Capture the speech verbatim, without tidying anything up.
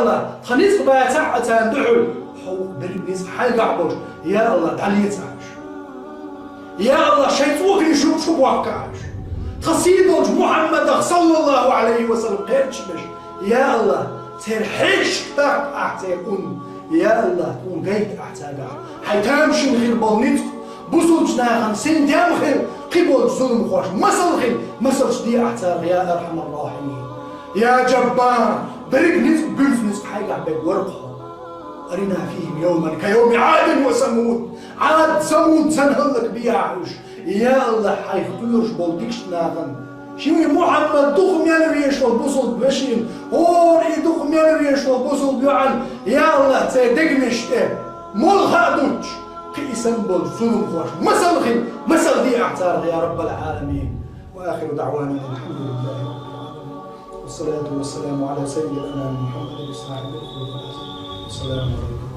АллахӀ, тха ницкъ бацахь а царна духьал, хьо берриг ницкъ хьайгахь болуш, я АллахӀ, дӀалецахь уьш. Я АллахӀ, шайн цӀокъий шу, шу бохкахь уьш. Тхан сий долчу Мухьаммадах, саллаллаху Ӏалайхи ва саллам, кхерчаш беш, я АллахӀ, церан хьешашка тахка ахь церан ун. Я АллахӀ, тхуна гайта ахь цаьргахь. Хьайн тамашийна хир болу ницкъ, бусулбачу нахана синтем хир, кхин болчу зуламхошна масал хир, масалш де ахь царах, я архьамар-рахьимин. Я Джаббар, берриг ницкъ, буьрса ницкъ хьайгахь берг вара-кх хьо. أرنا فيهم يوما كيوم عاد وثمود. Ӏад, Самуд санна хӀаллакбехьа уьш. Я АллахӀ, хьайх кхоьруш болу дикачу нахана. Шен Мухьаммад дукха мел везаш волу бусулба вешин, хӀора и дукха мел везаш волу бусулба йоӀан, я АллахӀ, церан дегнаш тӀе молха а дуттуш, кхин и санна болчу зуламхошна масал хир, масал де ахь царах, я Раббал Ӏаламин. وآخر دعوانا أن الحمد لله رب العالمين. والصلاة والسلام على سيد الأنام محمد صاحب الخلق العظيم. السلام عليكم.